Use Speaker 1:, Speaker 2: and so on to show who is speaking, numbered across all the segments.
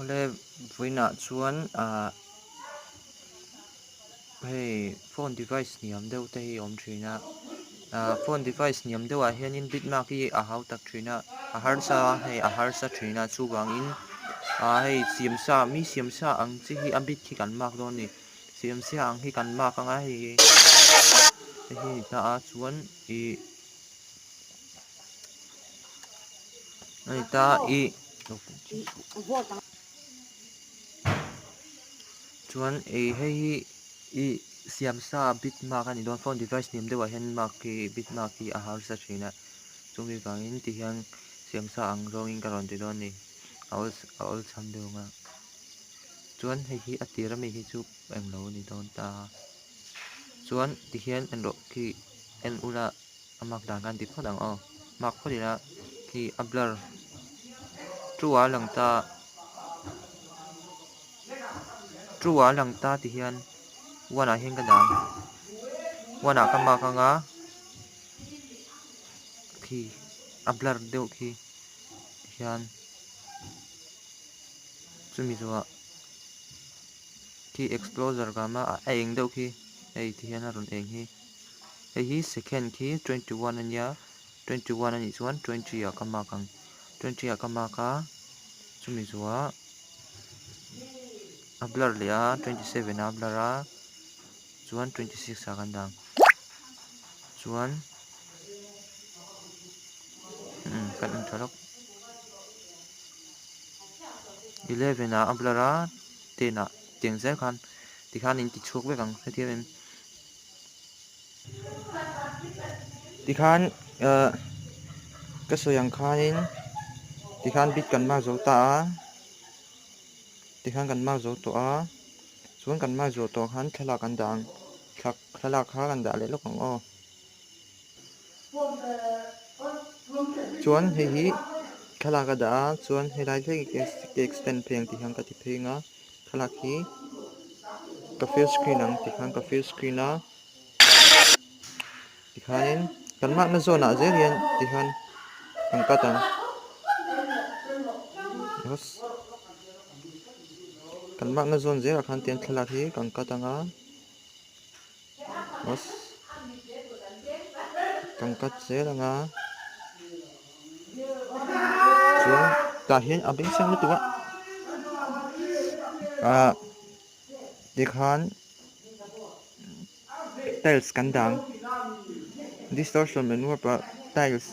Speaker 1: Awle vawiinah chuan ah hei phone device hniam deuh te hi a awm thin a ah phone device hniam deuh ah hianin bit mark hi a hau tak thin a a harsa a hei a harsa thin a chuvangin ah hei siam sa mi siam sa ang chi hi a bit hi kan mark dawn a ni siam sa ang hi kan mark anga hei hi hei hi a ni ta a chuan ih a ni ta ih chuan ih hei hi ih siam sa bit mark a ni dawn phone device hniam deuhah hian mark hi bit mark hi a harsa thin a chumi vangin tihian siam sa ang zawngin ka rawn ti dawn a ni a awl a awlsam deuh ang a chuan hei hi a tir ami hi chu englo a ni dawn ta a chuan tihian en rawh khi en ula a mark dan khan ti phawt ang aw mark phawt ila khi a blur two ah a lang ta two ah a lang ta ti hian one ah hian ka dah ang one ah ka mark ang a khi a blur deuh khi ti hian chumi zawhah khi exposure ka awm a a eng deuh khi hei ti hian a rawn eng hi. Hei hi second khi 21 a nia, 21 a nih chuan 20 ah ka mark ang, 20 ah ka mark a, chumi zuah a blur leh a, 27 ah a blur a, chuan 26 ah kan dah ang, chuan umm kan en tha lawk, 11 ah a blur a, 10 ah tiang zel khan tikhan in ti chhuak vek ang hetiang in. Tikhan ahh ka sawi ang khanin tikhan bit kan mark zo ta a tikhan kan mark zo tawh a chuan kan mark zawh tawh khan thlalak an dah ang thlalak kha kan dah leh lawk ang aw. Chuan hei hi thlalak a dah a chuan helai thleng hi ka extend phei ang tih hian ka ti phei ang a. Thlalak hi ka fill screen ang tikhan ka fill screen a tikhanin kan mahna zawn ah zel hian tikhan kan cut ang kan mahna zawn zel ah khan tian thlalak hi kan cut ang a kan cut zel ang a chuan tah hian a beng sang lutuk a ah tikhan tiles kan dang distortion manure ah tiles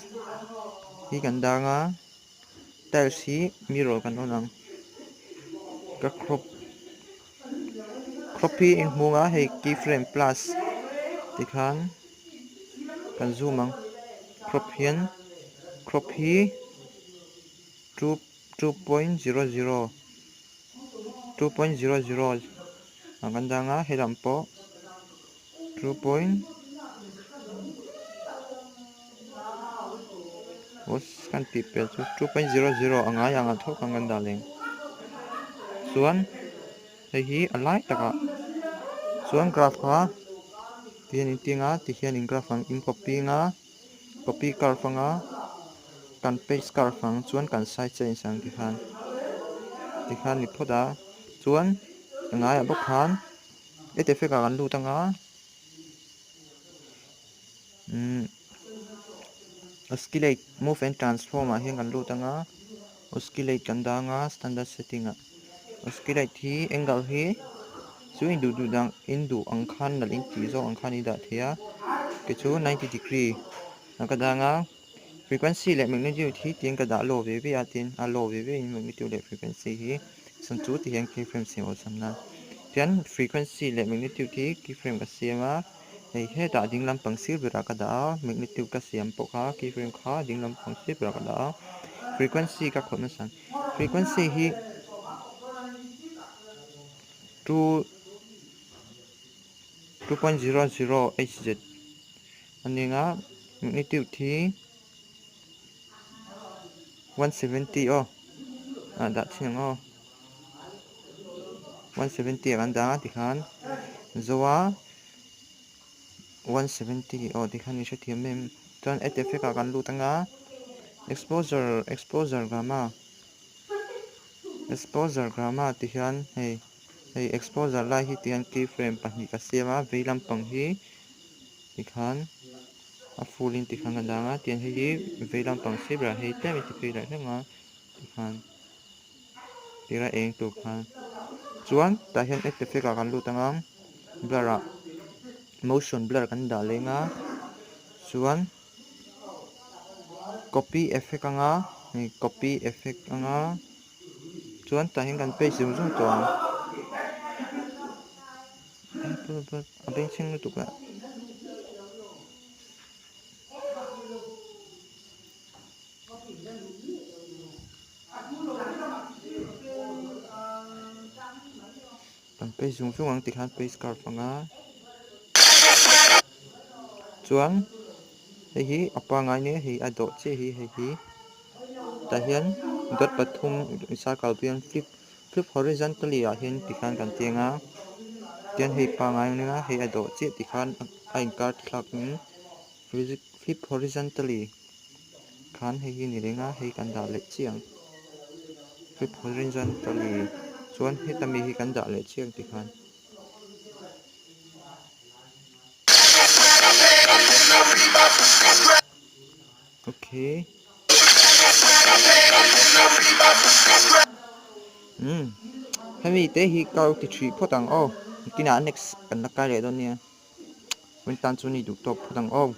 Speaker 1: hi kan dang a tiles hi mirror kan on ang ka crop. Crop hi eng hmung a hei key frame plus tikhan kan zoom ang crop hian crop hi 2.00 2.00 ah kan dang a helam pawh 2. Kan tih pel chu 2.00 a ngai ang a tho khan kan dah leng chuan hei hi a lai takah chuan graph kha ti hian in ting a ti hian in graph ang in copy anga copy curve anga kan paste curve ang chuan kan size change ang ti khan ti khan ni phawt a chuan a ngaiah bawk khan add effect ah kan lut anga umm oscillate move and transform ah hian kan lut anga oscillate kan dang a standard setting ah oscillate hi angle hi chu in duh duh dang in duh ang khan nalh in tih zawk ang khan i dah thei a keichu ninety degree ah ka dang a frequency leh magnitude hi tiin ka dah low ve ve a tin a low ve ve in magnitude leh frequency hi chuan chu ti hian key frame siam awlsam nan tian frequency leh magnitude hi key frame ka siam a. Hei hetah ding lampang sir berah ka dah a, magnitude ka siam pawh kha key frame kha ding lampang sir berah ka dah a, frequency ka khawih hmasa ang, frequency hi 2 2.00 hz a ning a, magnitude hi 170 aw ah dah chhin ang aw. 170 ah kan dah a tikhan zoa 170 aw tikhan i hrethiam em chuan add effect ah kan lut anga exposure exposure gamma. Exposure gamma ti hian hei hei exposure lai hi ti hian key frame pahnih ka siam a vei lampang hi tikhan a full in tikhan ka dang a tihian hei hi vei lampang sir berah hei tlem in ti phei leh hlek a tikhan tira eng tur khan chuan tah hian add effect ah kan lut ang a blur ah motion blur kan dah leng a chuan copy effect anga hei copy effect anga chuan tah hian kan paste zung zung tawh ang a bengchheng lutuk a. Kan paste zung zung ang tikhan paste curve anga chuan hei hi a pangngai nia hei a dawh chiah hi hei hi tah hian dot pathum circle bian flip flip horizontally ah hian tikhan kan ti anga tian hei pangngai ania hei a dawh chiah tikhan a inkar thlak in flip horizontally khan hei hi ni reng a hei kan dah leh chiah ang flip horizontally chuan heta mi hi kan dah leh chiah ang tikhan. Okay. Umm hemi te hi ka ti thui phawt ang aw kinah next kan la kai leh dawn nia. Hun tan chu ni duh tawk phawt ang aw.